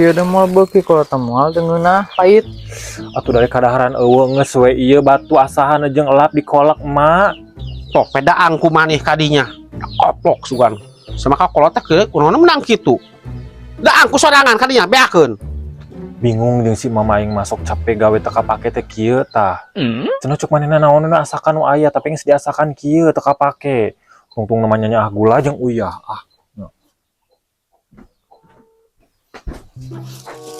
Ieu da moal beuki kalau moal teu ngeunah pait. Atuh dari kadaharan eueuh geus we ieu batu asahan jeung elap dikolak emak. Tok pedaang ku maneh kadinya. Koplok sugan. Sama ka kolot teh kieu kunaon menang kitu. Daang ku sorangan kadinya beakeun. Bingung jeung si mama aing masuk capek gawe teu kapake teh kieu tah. Cenah cuk manehna naonna asakan nu aya, tapi geus diasakan kieu teu kapake. Tungtung namanya nyaah gula jeung uyah. Ah.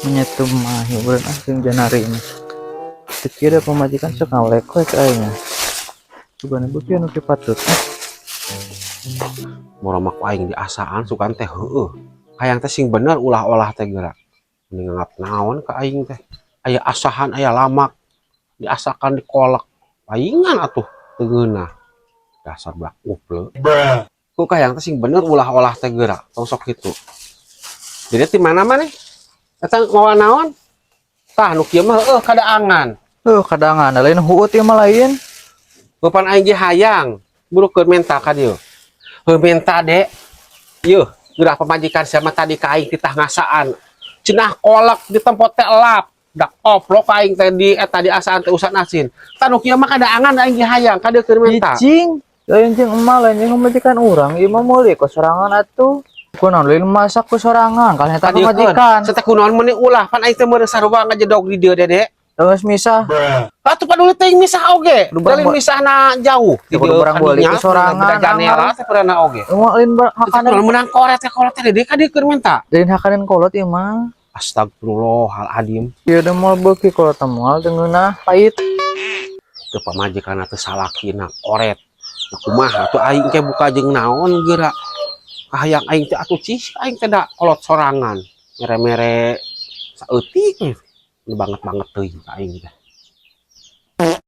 Menyetum mah hiburan ah jeung janari ini. Teu kieu da pamajikan sok ngawlek we ka aing. Sugan beuki anu kieu patut. Moro mah ku aing diasaan sugan teh heueuh. Hayang teh sing bener ulah-olah teh geura. Mending nganggap naon ka aing teh. Aya asahan aya lamak. Diasakan dikolek. Paingan atuh teu ngeunah. Dasar budak uple. Ku hayang teh sing bener ulah-olah teh geura. Tong sok kitu. Jadi ti mana maneh? Eta mawa naon? Tah nu kieu mah heueuh kadaangan. Heuh, kadangan lain huut ieu mah lain. Bapan aing ge hayang burukeun menta ka dieu. Heuh menta dek. Yeuh, geura pamajikan sia mah tadi ka aing titah ngasaan. Cenah kolak di tempat teh elap. Dak oplok aing teh di eta di asaan teh usan asin. Tah nu kieu mah kadaangan aing ge hayang ka dieu keur menta. Cicing. Lain jeung emak, lain jeung pamajikan urang, ieu mah meuli ku sorangan atuh. Kunaon lain masak ku sorangan, kalih eta pamajikan. Satek kunaon meuni ulah pan aing teh meureun sarua ngajedog di dieu Dede. Terus misah. Atuh paduli teuing misah oge. Kudu barang Lain misahna jauh. Ya, kudu barang meuli ku sorangan, Beda janela teh pernah oge. Emang lain Makanan makanan menang koret teh kolot teh Dede ka dieu keur menta. Lain hakanan kolot ieu mah. Astagfirullahaladzim. Ieu da moal beuki kolot moal teu ngeunah pait. Teu pamajikan teh salakina koret. Nah, kumaha atuh aing teh buka jeung naon geura. Kahayang aing teh atuh cis aing teh da kolot sorangan. Mere-mere saeutik we. Ini banget-banget teuing ka aing teh.